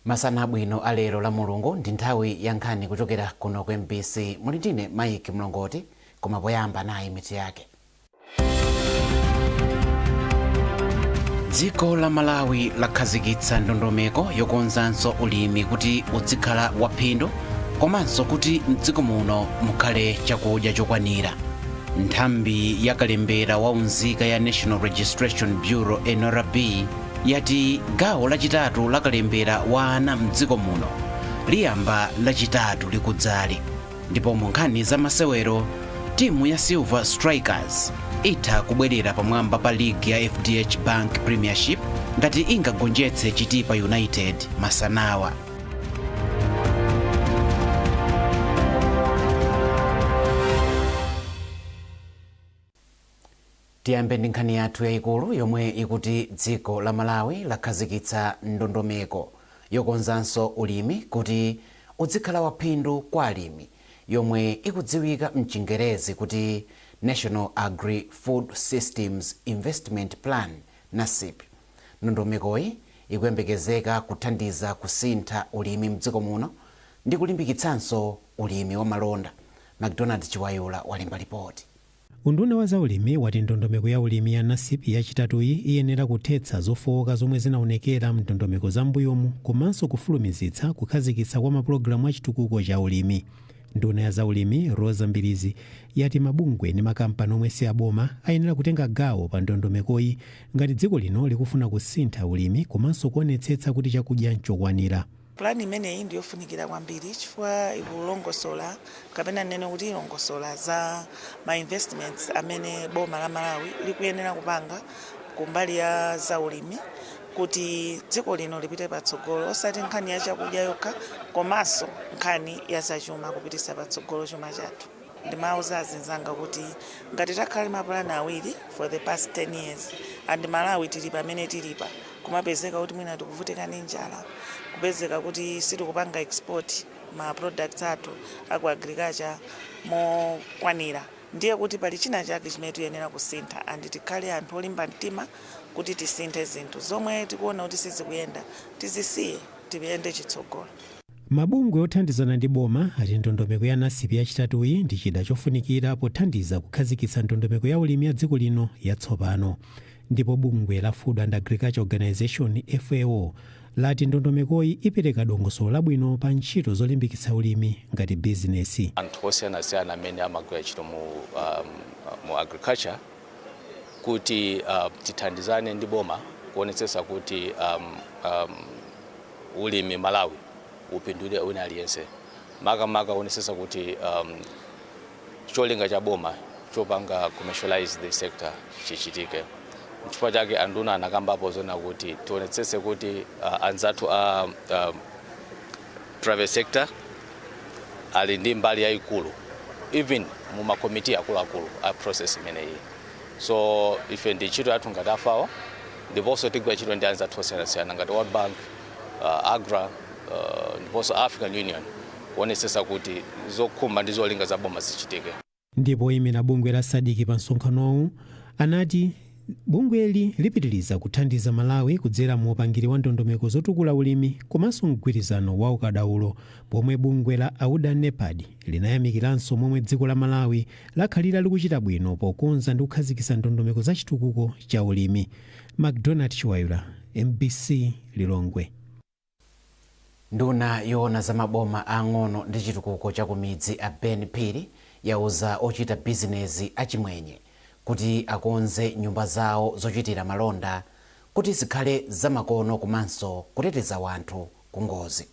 Masana abwino a lero la Mulungu, ndi nthawi ya nkhani kuchokera kuno ku MBC. Muli ndine Mike Mlongoti, koma poyamba nayi mitu yake. Dziko la Malawi lakhazikitsa ndondomeko yokonzanso ulimi kuti udzikhala waphindu komanso kuti mdziko muno mukhale chakudya chokwanira. Nthambi ya kalembera wa unzika ya National Registration Bureau, NRB, yati gawo lachitatu la kalembera wa ana mdziko muno liyamba Lachitatu likudzali. Ndipo mu nkhani za masewero, timu ya Silver Strikers itha kubwerera pamwamba pa ligi ya FDH Bank Premiership ngati ingagonjetse Chitipa United masanawa. Tiyambe ndi nkhani yathu yayikulu yomwe ikuti dziko la Malawi lakhazikitsa ndondomeko yokonzanso ulimi kuti udzikhala waphindu kwa alimi yomwe ikudziwika mchingerezi kuti National Agri-Food Systems Investment Plan, NASIP. Ndondomekoyi ikuyembekezeka kuthandiza kusintha ulimi mdziko muno ndi kulimbikitsanso ulimi wa malonda. Macdonald Chiwayula walemba lipoti. Unduna wa zaulimi wati ndondomeko ya ulimi ya NASIP yachitatuyi iyenera kuthetsa zofowoka zomwe zinaonekera m'ndondomeko za m'mbuyomu komanso kufulumizitsa kukhazikitsa kwa mapulogalamu a chitukuko cha ulimi. Nduna ya zaulimi, Roza Mbilizi, yati mabungwe ndi makampani omwe si aboma ayenera kutenga gawo pa ndondomekoyi ngati dziko lino likufuna kusintha ulimi komanso kuonetsetsa kuti chakudya n'chokwanira. Pulani imeneyi ndi yofunikira kwambiri chifukwa ikulongosola, kapena ndinene kuti ilongosola za ma investments amene boma la Malawi likuyenera kupanga kumbali ya zaulimi kuti dziko lino lipite patsogolo, osati nkhani ya chakudya yokha komanso nkhani ya zachuma, kupititsa patsogolo chuma chathu. Ndimauza azinzanga kuti ngati takhala ndi mapulani awiri for the past 10 years and Malawi tili pamene tilipa, kumapezeka kuti mwina tikuvutika ndi njala, kupezeka kuti sitikupanga export ma products athu aku agriculture mokwanira, ndiye kuti pali china chake chimene tiyenera kusintha and tikhale anthu olimba mtima kuti tisinthe zinthu zomwe tikuona kuti sizikuyenda, tizisiye, tiyende chitsogolo. Mabungwe othandizana ndi boma ati ndondomeko ya NASIP yachitatuyi ndi chida chofunikira pothandiza kukhazikitsa ndondomeko ya ulimi ya dziko lino yatsopano. Ndipo bungwe la Food and Agriculture Organization, FAO, lati ndondomekoyi ipereka dongosolo labwino pa ntchito zolimbikitsa ulimi ngati bizinesi. Anthu osiyanasiyana amene amagwira ntchito mu agriculture kuti tithandizane ndi boma kuonetsetsa kuti ulimi Malawi upindulire wina aliyense, makamaka kuonetsetsa kuti cholinga cha boma chopanga commercialize the sector chichitike. Chifukwa chake anduna anakambapo zona kuti tionetsetse kuti anzathu a private sector ali ndi mbali yayikulu, even mu makomiti akuluakulu a process imeneyi. So ife ndi ntchito yathu ngati a FAO, ndiponso tigwira ntchito ndi anzathu osiyanasiyana ngati World Bank, AGRA, ndiponso African Union kuonetsetsa kuti zokhumba ndi zolinga za boma zichitike. Ndipo oyimira bungwe la SADC pa msonkhanowu anati bungweli lipitiriza kuthandiza Malawi kudzera mu upangiri wa ndondomeko zotukula ulimi komanso mgwirizano wa ukadaulo, pomwe bungwe la AUDA NEPAD linayamikiranso momwe dziko la Malawi lakhalira likuchita bwino pokonza ndi kukhazikitsa ndondomeko za chitukuko cha ulimi. Macdonald Chiwayula, MBC, Lilongwe. Nduna yoona za maboma aang'ono ndi chitukuko cha kumidzi a Ben Phiri yauza ochita bizinezi achimwenye kuti akonze nyumba zawo zochitira malonda kuti zikhale zamakono komanso kuteteza wanthu ku ngozi.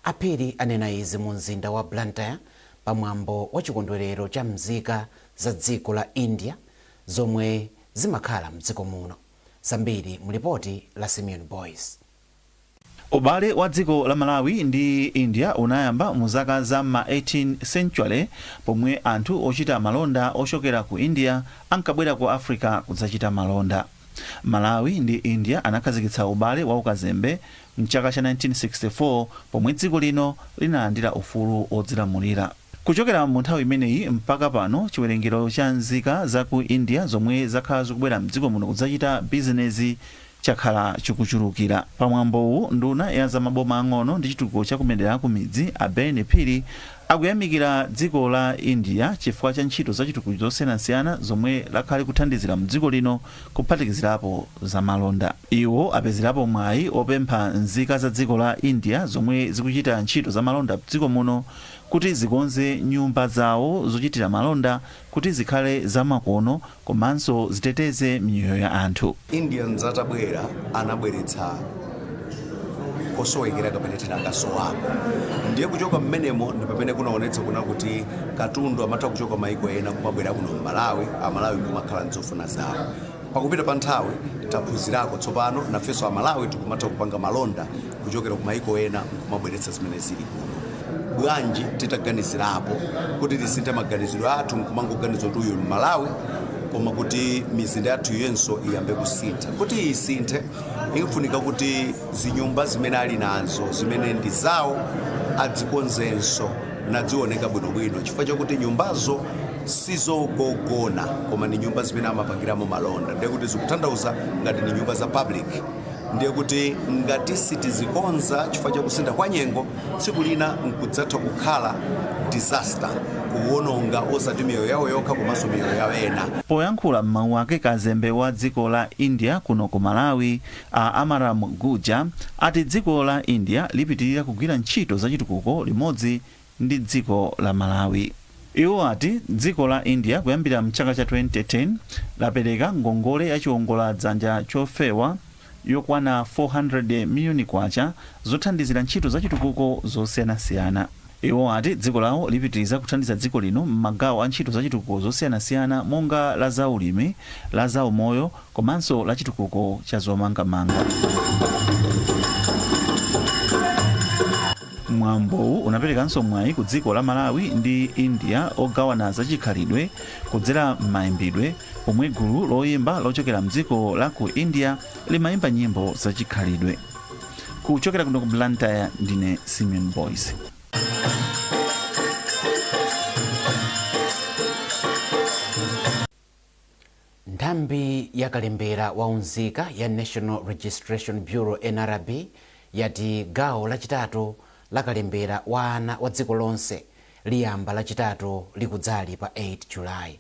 A Phiri anena izi mu mzinda wa Blantyre pa mwambo wa chikondwerero cha mzika za dziko la India zomwe zimakhala mdziko muno. Zambiri mu lipoti la Simeon Boyce. Ubale wa dziko la Malawi ndi India unayamba mu zaka za m'ma 18 century pomwe anthu ochita malonda ochokera ku India ankabwera ku Africa kudzachita malonda. Malawi ndi India anakhazikitsa ubale wa ukazembe mchaka cha 1964 pomwe dziko lino linalandira ufulu wodzilamulira. Kuchokera mu nthawi imeneyi mpaka pano, chiwerengero cha nzika za ku India zomwe zakhala zikubwera mdziko muno kudzachita bizinezi Chakhala chikuchulukira. Pamwambowu, nduna ya zamaboma ang'ono ndi chitukuko chakumedera ku midzi, a Ben Phiri, akuyamikira dziko la India chifukwa cha ntchito za chitukuko zosiyanasiyana zomwe lakhala kuthandizira mdziko lino, kuphatikizirapo zamalonda. Iwo apezerapo mwayi opempha nzika za dziko la India zomwe zikuchita ntchito zamalonda mdziko muno kuti zikonze nyumba zawo zochitira malonda kuti zikhale zamakono komanso ziteteze miyoyo ya anthu. Indians atabwera, anabweretsa kosowekera kapene tinakasowako. Ndiye kuchoka mmenemo ndi pamene kunaonetsa kuna kuti katundu amatha kuchoka maiko ena kumabwera kuno mMalawi, Amalawi kumakhala nzofuna zawo. Pakupita pa nthawi taphunzirako. Tsopano nafenso Amalawi tikumatha kupanga malonda kuchokera ku maiko ena nkumabweretsa zimene zili kuno. Bwanji titaganizirapo kuti tisinthe maganizidwe athu, nkumangoganiza kuti uyu mMalawi, koma kuti mizinda yathu yenso iyambe kusintha? Kuti isinthe, ifunika kuti zinyumba zimene ali nazo, zimene ndi zawo, adzikonzenso nadzioneka bwinobwino, chifukwa chakuti nyumbazo sizogogona, koma ni nyumba zimene amapangiramo malonda. Ndiye kuti zikutanthauza ngati ni nyumba za public. Ndiye kuti ngati sitizikonza chifukwa chakusintha kwa nyengo, tsiku lina nkudzatha kukhala disaster, kuwononga osati miyoyo yawo yokha komanso miyoyo yawo ena. Poyankhula m'mawu ake, kazembe wa dziko la India kuno ku Malawi, a Amaram Guja, ati dziko la India lipitirira kugwira ntchito zachitukuko limodzi ndi dziko la Malawi. Iwo ati dziko la India kuyambira mchaka cha 2010 lapereka ngongole ya chiwongola dzanja chofewa yokwana 400 miliyoni kwacha zothandizira ntchito zachitukuko zosiyanasiyana. Iwo ati dziko lawo lipitiriza kuthandiza dziko lino m'magawo a ntchito zachitukuko zosiyanasiyana, monga la zaulimi, la zaumoyo komanso la chitukuko cha zomangamanga. Mwambowu unaperekanso mwayi ku dziko la Malawi ndi India ogawana zachikhalidwe kudzera m'mayimbidwe, pomwe gulu loyimba lochokera mdziko la ku India limayimba nyimbo zachikhalidwe. Kuchokera kuno ku Blantyre, ndine Simeon Boys. Nthambi ya kalembera wa unzika ya National Registration Bureau, NRB, yati gawo lachitatu la kalembera wa ana wa dziko lonse liyamba Lachitatu likudzali pa 8 Julayi.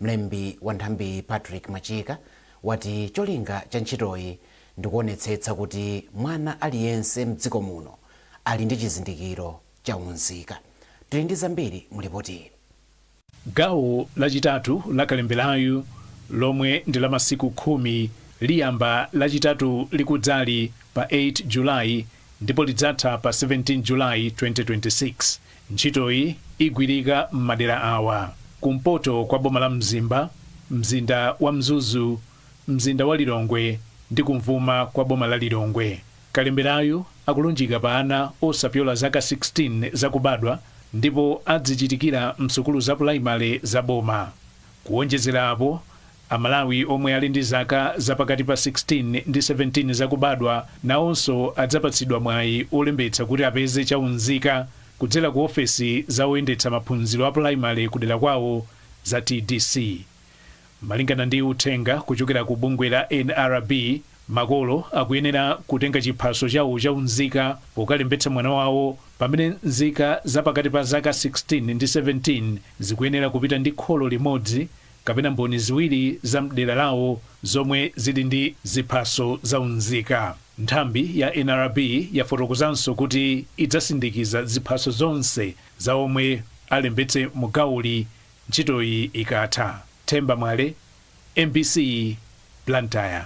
Mlembi wa nthambiyi, Patrick Machika, wati cholinga cha ntchitoyi ndikuonetsetsa kuti mwana aliyense mdziko muno ali ndi chizindikiro cha unzika. Tili ndi zambiri mu ripoti. Gawo lachitatu la kalemberayu, lomwe ndi la masiku 10, liyamba Lachitatu likudzali pa 8 Julayi ndipo lidzatha pa 17 Julayi 2026. Ntchitoyi igwirika m'madera awa: kumpoto kwa boma la Mzimba, mzinda wa Mzuzu, mzinda wa Lilongwe ndi kumvuma kwa boma la Lilongwe. Kalemberayu akulunjika pa ana osapyola zaka 16 zakubadwa ndipo adzichitikira msukulu za pulaimale za boma. Kuwonjezera apo, Amalawi omwe ali ndi zaka zapakati pa 16 ndi 17 zakubadwa nawonso adzapatsidwa mwayi olembetsa kuti apeze chaunzika kudzera ku ofesi za oyendetsa maphunziro a pulaimale kudera kwawo za TDC. Malingana ndi uthenga kuchokera ku bungwe la NRB, makolo akuyenera kutenga chiphaso chawo chaunzika pokalembetsa mwana wawo, pamene nzika zapakati pa zaka 16 ndi 17 zikuyenera kupita ndi kholo limodzi kapena mboni ziwiri za mdera lawo zomwe zili ndi ziphaso zaunzika. Nthambi ya NRB yafotokozanso kuti idzasindikiza ziphaso zonse za omwe alembetse mugawoli ntchitoyi ikatha. Themba Mwale, MBC, Blantyre.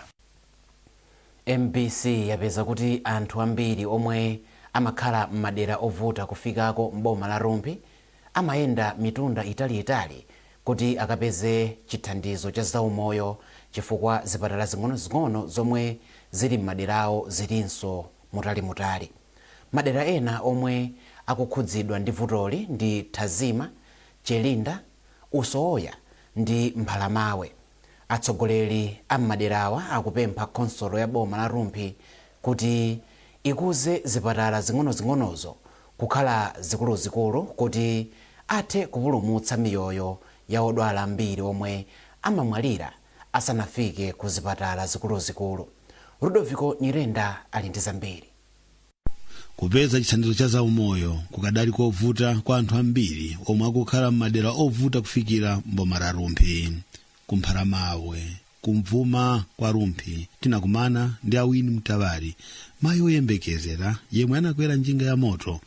MBC yapeza kuti anthu ambiri omwe amakhala m'madera ovuta kufikako m'boma la Rumphi amayenda mitunda italiitali kuti akapeze chithandizo cha zaumoyo, chifukwa zipatala zing'onozing'ono zomwe zili m'maderawo zilinso mutalimutali. Madera ena omwe akukhudzidwa ndi vutoli ndi Thazima, Chelinda, Usowoya ndi Mphalamawe. Atsogoleri a m'maderawa akupempha khonsolo ya boma la Rumphi kuti ikuze zipatala zing'onozing'onozo kukhala zikuluzikulu kuti athe kupulumutsa miyoyo ya odwala ambiri omwe amamwalira asanafike ku zipatala zikuluzikulu. Rudoviko Nyirenda ali ndi zambiri. Kupeza chithandizo cha zaumoyo kukadali kovuta kwa anthu ambiri omwe akukhala m'madera ovuta kufikira mboma la Rumphi. Kumpharamawe, kumvuma kwa Rumphi, tinakumana ndi Awini Mtabali, mayi oyembekezera yemwe anakwera njinga ya moto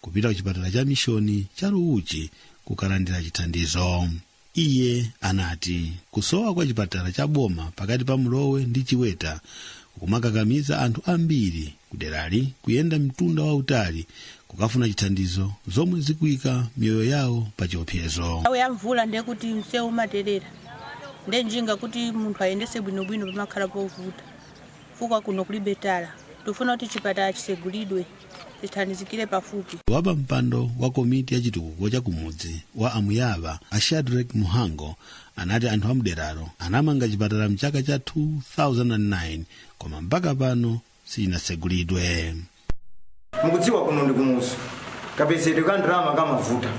kupita ku chipatala cha mishoni cha Ruuchi kukalandira chithandizo. Iye anati kusowa kwa chipatala cha boma pakati pa Mlowe ndi Chiweta kumakakamiza anthu ambiri kuderali kuyenda mtunda wautali kukafuna chithandizo, zomwe zikuyika miyoyo yawo pa chiopsezo. Nthawi ya mvula ndiye kuti msewu umaterera, nde njinga kuti munthu ayendese bwinobwino pamakhala povuta fuka kuno kulibe tala. Tifuna kuti chipatala chisegulidwe, tithandizikire pafupi. Wapa mpando wa komiti ya chitukuko cha kumudzi wa Amuyava, a Shadrack Muhango, anati anthu amderalo anamanga chipatala mchaka cha 2009, koma mpaka pano sichinasegulidwe. Mukudziwa kuno ndi kumuzi, kapezedwe ka ndalama kamavuta,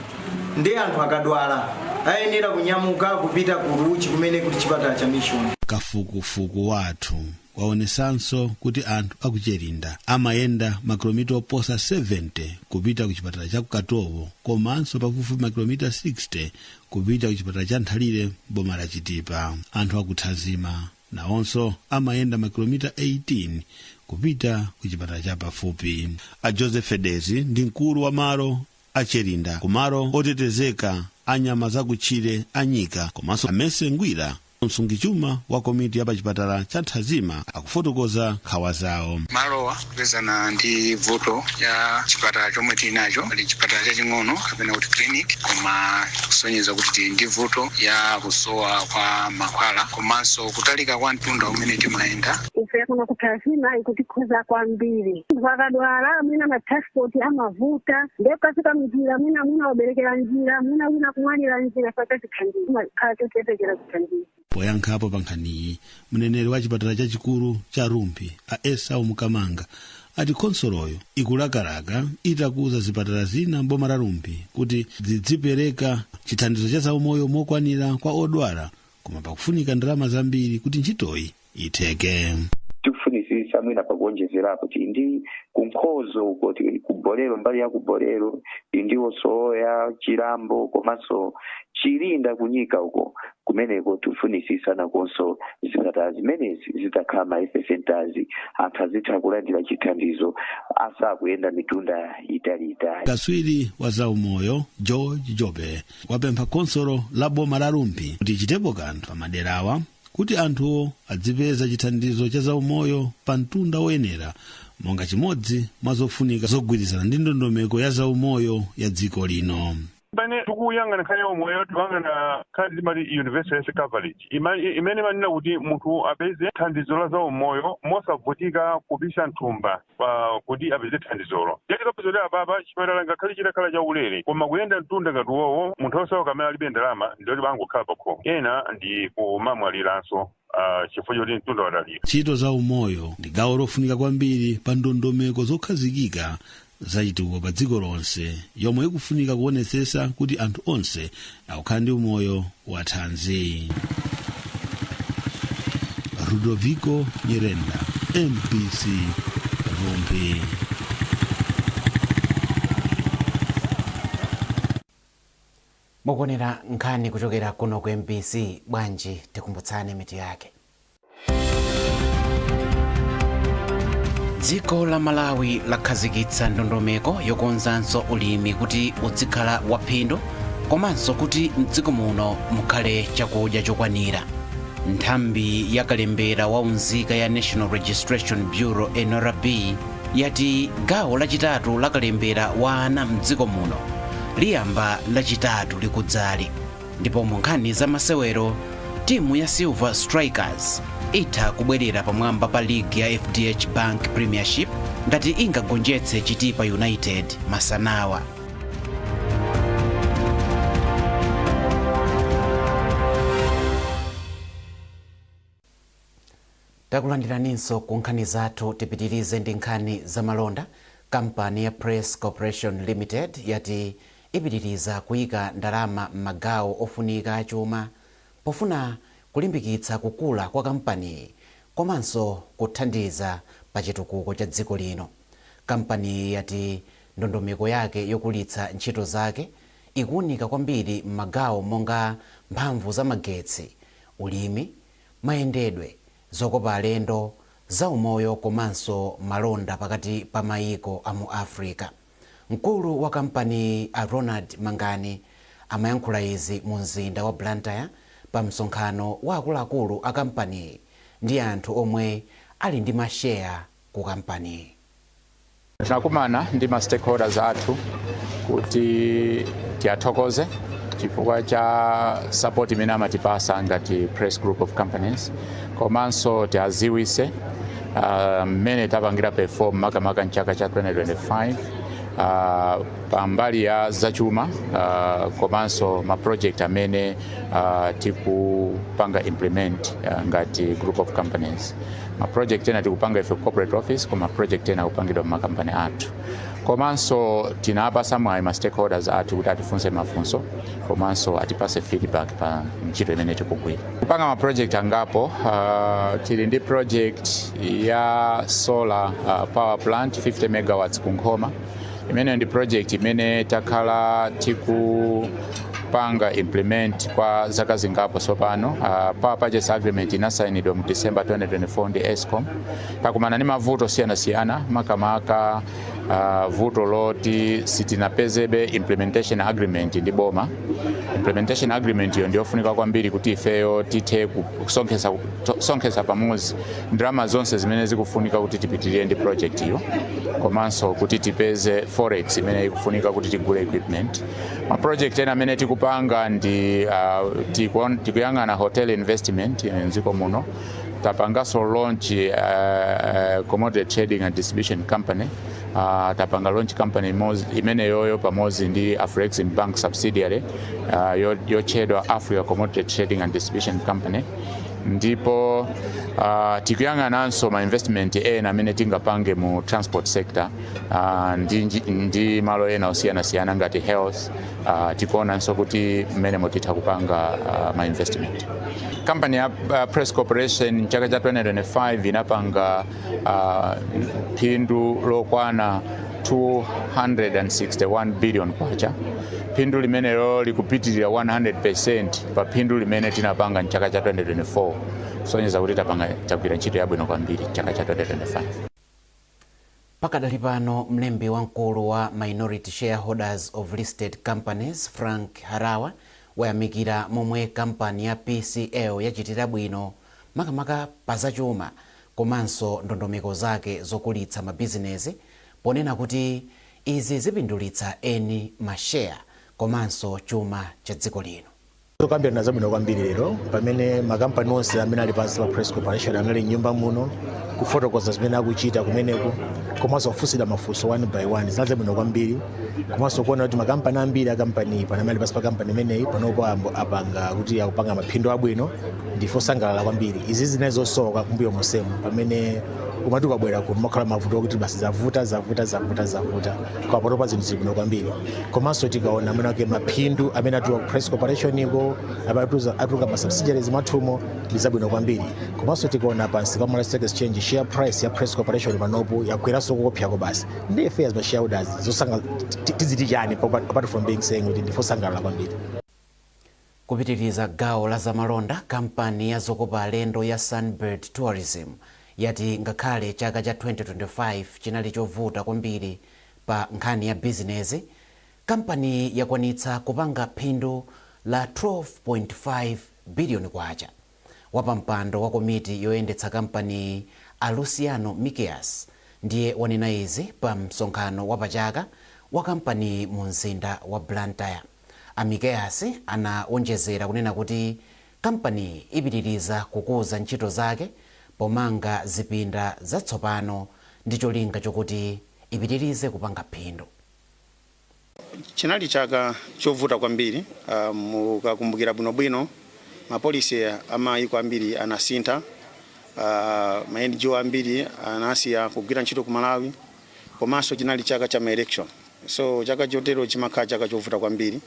ndi anthu akadwala ayenera kunyamuka kupita ku Ruchi kumene kuli chipatala cha mission. Kafukufuku wathu waonesanso kuti anthu akucherinda amayenda makilomita oposa 70 kupita ku chipatala cha Kukatowo, komanso pafupifupi makilomita 60 kupita ku chipatala cha Nthalire boma la Chitipa. Anthu akuthazima nawonso amayenda makilomita 18 kupita ku chipatala cha pafupi. A Joseph Fedezi ndi mkulu wa malo acherinda kumalo otetezeka anyama zakutchire anyika, komanso Amese Ngwira, msungichuma wa komiti ya pachipatala cha Nthazima, akufotokoza nkhawa zawo. Malowa kupezana ndi vuto ya chipatala chomwe tili nacho ndi chipatala chaching'ono kapena kuti clinic, koma kusonyeza kuti tili ndi vuto ya kusowa kwa mankhwala komanso kutalika kwa mtunda umene timayenda. Ife kuno kuthazima ikutikhuza kwambiri. Vakadwala mwina matransport amavuta, ndekafika mnjira mwina mwina waberekera njira, mwina wina kumwalira njira, saka chithandizo khala chochepekera chithandizo. Poyankhapo pa nkhaniyi, mneneri wa chipatala chachikulu cha Rumphi, a Esau Mukamanga, ati khonsoloyo ikulakalaka itakuza zipatala zina mboma la Rumphi kuti zidzipereka chithandizo cha zaumoyo mokwanira kwa odwala, koma pakufunika ndalama zambiri kuti ntchitoyi itheke. Tikufunisisa mwina pakuonjezerapo tili ndi kunkhozo uko, tili kubolero, mbali ya kubolero tili ndi Osoya, Chilambo komanso Chilinda kunyika uko. Kumeneko tikufunisisa nakonso zipatala zimenezi zitakhala ma health centers, anthu azitha kulandira chithandizo asakuyenda mitunda italiitali. Kaswiri wa zaumoyo George Jobe wapempha khonsolo la boma la Rumphi kuti ichitepo kanthu pa maderawa kuti anthuwo adzipeza chithandizo cha zaumoyo pa mtunda woyenera, monga chimodzi mwa zofunika zogwirizana ndi ndondomeko ya zaumoyo ya dziko lino. Pamene tikuyang'ana nkhani ya umoyo, tikuyang'ana nkhani zimati universal health coverage, imene imanena kuti munthu apeze thandizo la zaumoyo mosavutika kupisa nthumba kuti apeze thandizolo. Yatikapeza kuti apapa chipatala ngakhale chitakhala chaulere, koma kuyenda mtunda ngati uwowo, munthu osauka amene alibe ndalama ndiyoti bangokhala pakhomo, ena ndi kumamwaliranso chifukwa choti mtunda watalika. Ntchito za umoyo ndi gawo lofunika kwambiri pa ndondomeko zokhazikika zachitukuko pa dziko lonse, yomwe ikufunika kuonetsetsa kuti anthu onse akukhala ndi umoyo wathanzi. Rudoviko Nyirenda, MBC, Rumphi. Mukuonera nkhani kuchokera kuno ku MBC. Bwanji tikumbutsane mitu yake. Dziko la Malawi lakhazikitsa ndondomeko yokonzanso ulimi kuti uzikhala waphindu komanso kuti mdziko muno mukhale chakudya chokwanira. Nthambi ya kalembera wa unzika ya National Registration Bureau, NRB, yati gawo lachitatu la kalembera wa ana mdziko muno liyamba Lachitatu likudzali. Ndipo mu nkhani za masewero, timu ya Silver Strikers itha kubwerera pamwamba pa ligi ya FDH Bank Premiership ngati ingagonjetse Chitipa United masanawa. Takulandiraninso ku nkhani zathu. Tipitirize ndi nkhani zamalonda. Kampani ya Press Corporation Limited yati ipitiriza kuyika ndalama m'magawo ofunika achuma pofuna kulimbikitsa kukula kwa kampaniyi. Komanso kuthandiza pa chitukuko cha dziko lino. Kampani yati ndondomeko yake yokulitsa ntchito zake ikuwunika kwambiri m'magawo monga mphamvu za magetsi, ulimi, mayendedwe, zokopa alendo, zaumoyo komanso malonda pakati pa mayiko a mu Africa. Mkulu wa kampani a Ronald Mangani amayankhula izi mu mzinda wa Blantyre pa msonkhano wa akuluakulu a kampani ndi anthu omwe ali ndi masheya ku kampani. Tinakumana ndi ma stakeholders athu kuti tiyathokoze chifukwa cha support imene amatipasa ngati Press Group of Companies, komanso tiaziwise mmene tapangira perform, makamaka mchaka cha 2025 pambali ya zachuma komanso ma project amene tikupanga implement ngati group of companies. Ma project ena tikupanga ife corporate office, koma project ena akupangidwa makampani athu. Komanso tinapasa mwayi ma stakeholders athu kuti atifunse mafunso komanso atipase feedback pa ntchito imene tikugwira. Kupanga ma project angapo, tili ndi project ya solar power plant 50 megawatts ku Nkhoma. Imeneyo ndi project imene takhala tikupanga implement kwa zaka zingapo tsopano. Power purchase agreement inasayinidwa mu December 2024 ndi ESCOM. Takumana ndi mavuto osiyanasiyana, makamaka vuto loti sitinapezebe implementation agreement ndi boma. Implementation agreement iyo ndiyofunika kwambiri kuti ifeyo tithe kusonkhesa pamodzi ndalama zonse zimene zikufunika kuti tipitirire ndi project iyo, komanso kuti tipeze forex imene ikufunika kuti tigule equipment. Ma project ena amene tikupanga ndi tikuyang'ana hotel investment mdziko muno. Tapanganso launch commodity trading and distribution company. Tapanga launch company imeneyoyo pamodzi ndi Afrexim Bank subsidiary yotchedwa Africa Commodity Trading and Distribution Company. Ndipo tikuyang'ananso ma investment ena amene tingapange mu transport sector ndi malo ena osiyanasiyana ngati health. Tikuonanso kuti mmene mutitha kupanga ma investment. Company ya Press Corporation mchaka cha 2025 inapanga phindu lokwana 261 billion kwacha. Phindu limenelo likupitirira 100% pa phindu limene tinapanga mchaka cha 2024, kusonyeza kuti tapanga, tagwira ntchito yabwino kwambiri chaka cha 2025. Pakadali pano, mlembi wamkulu wa Minority Shareholders of Listed Companies, Frank Harawa, wayamikira momwe kampani ya PCL yachitira bwino, makamaka pa zachuma komanso ndondomeko zake zokulitsa mabizinesi, ponena kuti izi zipindulitsa eni masheya komanso chuma cha dziko lino. Zokambirana zabwino kwambiri lero pamene makampani onse amene ali pansi pa Press Corporation anali mnyumba muno kufotokoza zimene akuchita kumeneko komanso kufunsidwa mafunso one by one. Zinali zabwino kwambiri, komanso kuona kuti makampani ambiri akampani pano amene ali pansi pa kampani imeneyi panopo apanga kuti akupanga maphindu abwino. Ndife osangalala kwambiri. Izi zinali zosowa kumbuyo monsemu, pamene umati ukabwera kuno makhala mavuto okuti basi zavuta, zavuta, zavuta, zavuta. Koma panopa zinthu zili bwino kwambiri. Komanso tikaona amene ake maphindu amene atuluka ku Press Corporation iko, amene atuluka ma subsidiaries mwathumo, ndi zabwino kwambiri. Komanso tikaona pansi pa Malawi Stock Exchange, share price ya Press Corporation panopo yakweranso kokopyako basi. Ndi ife as ma shareholders zosanga tiziti chani apart from being saying kuti ndife osangalala kwambiri? Kupitiriza gawo la zamalonda, kampani ya zokopa alendo ya Sunbird Tourism yati ngakhale chaka cha 2025 chinali chovuta kwambiri pa nkhani ya bizinezi, kampani yakwanitsa kupanga phindu la 12.5 biliyoni kwacha. Wapampando wa komiti yoyendetsa kampani a Luciano Mikias ndiye wanena izi pa msonkhano wapachaka wa kampani mu mzinda wa Blantyre. A Mikias anawonjezera kunena kuti kampani ipitiriza kukuza ntchito zake pomanga zipinda zatsopano ndi cholinga chokuti ipitirize kupanga phindu. Chinali chaka chovuta kwambiri. Mukakumbukira bwinobwino, ma policy amayiko ambiri anasintha, ma NGO ambiri anasiya kugwira ntchito ku Malawi, komanso chinali chaka cha ma election. So chaka chotero chimakhala chaka chovuta kwambiri.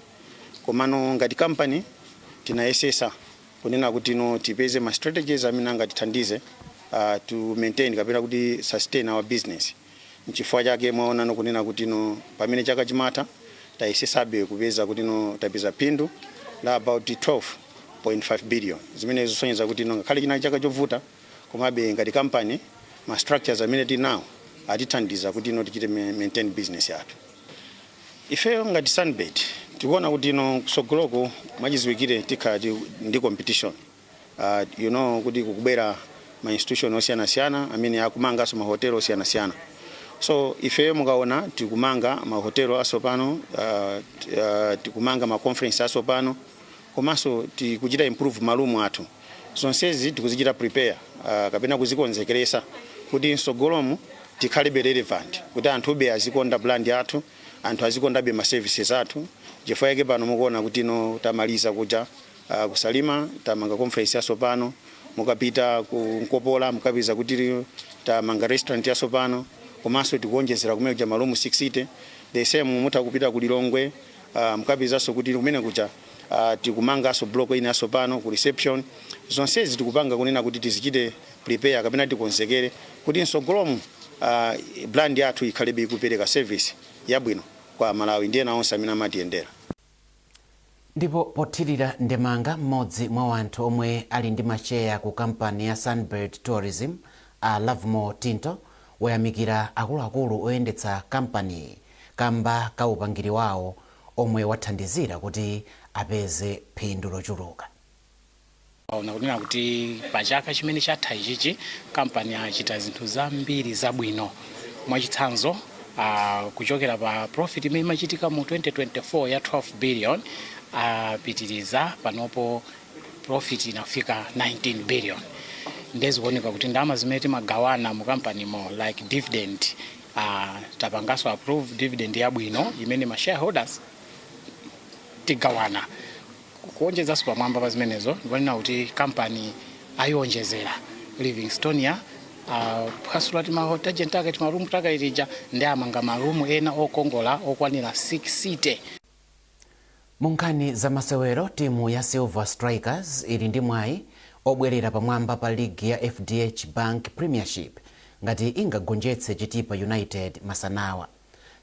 Komano ngati company tinayesesa kunena kuti no, tipeze ma strategies amene angatithandize. to maintain kapena kuti sustain our business. Nchifukwa chake mwaona nokunena kuti no pamene chaka chimatha tayesesabe kupeza kuti no tapeza phindu la about 12.5 billion, zimene zisonyeza kuti no ngakhale chinali chaka chovuta, komabe ngati company ma structures amene tinawo atithandiza kuti no tichite maintain business yathu. Ifeyo ngati Sunbird tikuona kuti no kusogoloko mwachidziwikire tikhala ndi competition, kuti kukubwera ma institution osiyanasiyana amene akumanganso mahotelo osiyanasiyana. So ifeyo mukaona tikumanga mahotelo asopano, tikumanga ma conference asopano, komanso tikuchita improve ma room athu. Zonsezi tikuzichita prepare kapena kuzikonzekeresa kuti msogolomu tikhalebe relevant, kuti anthube azikonda brand yathu, anthu azikondabe ma services athu. Chifukwa chake pano mukuona kuti no tamaliza kuja kusalima tamanga conference yasopano. Mukapita ku Nkopola mukapeza kuti tamanga restaurant yasopano, komanso tikuonjezera kumene kuja ma room 60. The same mutha kupita ku Lilongwe, mukapezanso kuti kumene kuja tikumanganso block ina yasopano ku reception. Zonsezi tikupanga kunena kuti tizichite prepare kapena tikonzekere kuti msogolomu brand yathu ikhalebe ikupereka service yabwino kwa Malawi ndi ena onse amene amatiyendera. Ndipo pothirira ndemanga, mmodzi mwa wanthu omwe ali ndi masheya ku kampani ya Sunbird Tourism, a Lovemore Tinto, wayamikira akuluakulu oyendetsa kampaniyi kamba ka upangiri wawo omwe wathandizira kuti apeze phindu lochuluka. Ona kunena kuti pa chaka chimene chatha ichichi kampani achita zinthu zambiri zabwino. Mwachitsanzo, kuchokera pa profit imene imachitika mu 2024 ya 12 billion, apitiriza panopo profit inafika 19 billion. Ndezikuoneka kuti ndalama zimene timagawana mu kampanimo like dividend, tapanganso approve dividend yabwino imene ma shareholders tigawana. Kuonjezanso pamwamba pa zimenezo, ndikunena kuti kampani ayionjezera Livingstonia, phwasula timahotagent take, tima room take tija, ndi amanga ma room ena okongola okwanira 60. Mu nkhani za masewero, timu ya Silver Strikers ili ndi mwayi obwerera pamwamba pa ligi ya FDH Bank Premiership ngati ingagonjetse Chitipa United masanawa.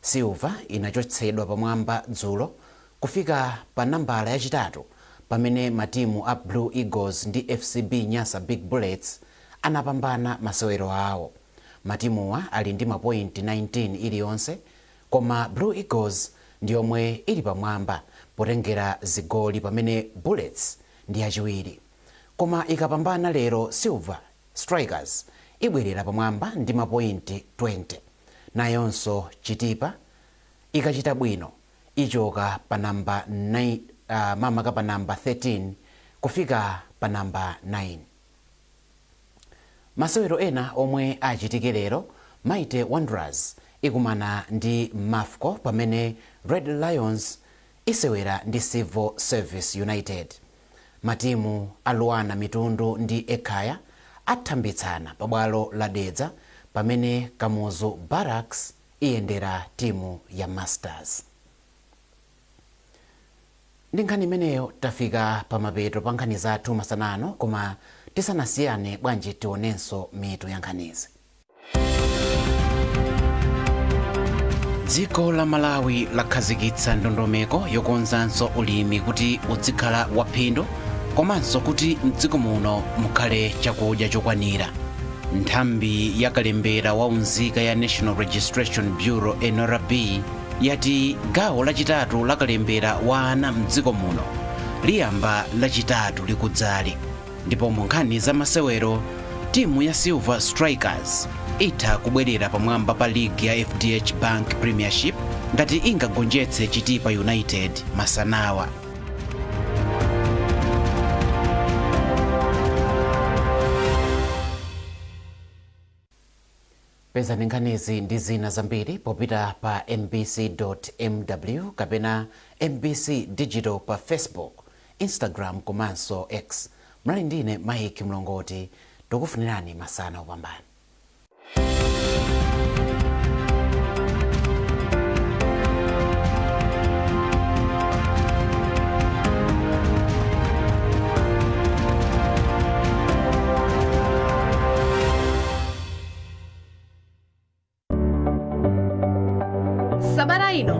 Silver inachotsedwa pamwamba dzulo kufika pa nambala yachitatu pamene matimu a Blue Eagles ndi FCB Nyasa Big Bullets anapambana masewero awo. Matimuwa ali ndi mapointi 19 iliyonse, koma Blue Eagles ndi yomwe ili pamwamba potengera zigoli pamene Bullets ndi yachiwiri. Koma ikapambana lero, Silver Strikers ibwerera pamwamba ndi mapointi 20. Nayonso Chitipa ikachita bwino ichoka pa namba 9, mamaka pa namba 13 kufika pa namba 9. Masewero ena omwe achitike lero, Mighty Wanderers ikumana ndi Mafco pamene Red Lions isewera ndi Civil Service United. Matimu a Luanar Mitundu ndi Ekhaya athambitsana pabwalo la Dedza pamene Kamuzu Barracks iyendera timu ya Masters. Ndi nkhani imeneyo tafika pamapeto pa nkhani zathu masanano, koma tisanasiyane bwanji tionenso mitu ya nkhanizi. Dziko la Malawi lakhazikitsa ndondomeko yokonzanso ulimi kuti uzikhala waphindu komanso kuti mdziko muno mukhale chakudya chokwanira. Nthambi ya kalembera wa unzika ya National Registration Bureau, NRB, yati gawo lachitatu la kalembera wa ana mdziko muno liyamba Lachitatu likudzali. Ndipo mu nkhani za masewero, timu ya Silver Strikers itha kubwerera pamwamba pa ligi ya FDH Bank Premiership ngati ingagonjetse Chitipa United masanawa. Pezani nkhanizi ndi zina zambiri popita pa mbc.mw kapena MBC Digital pa Facebook, Instagram komanso X. Mnali ndine Mike Mlongoti, tikufunirani masana opambana. Sabata ino.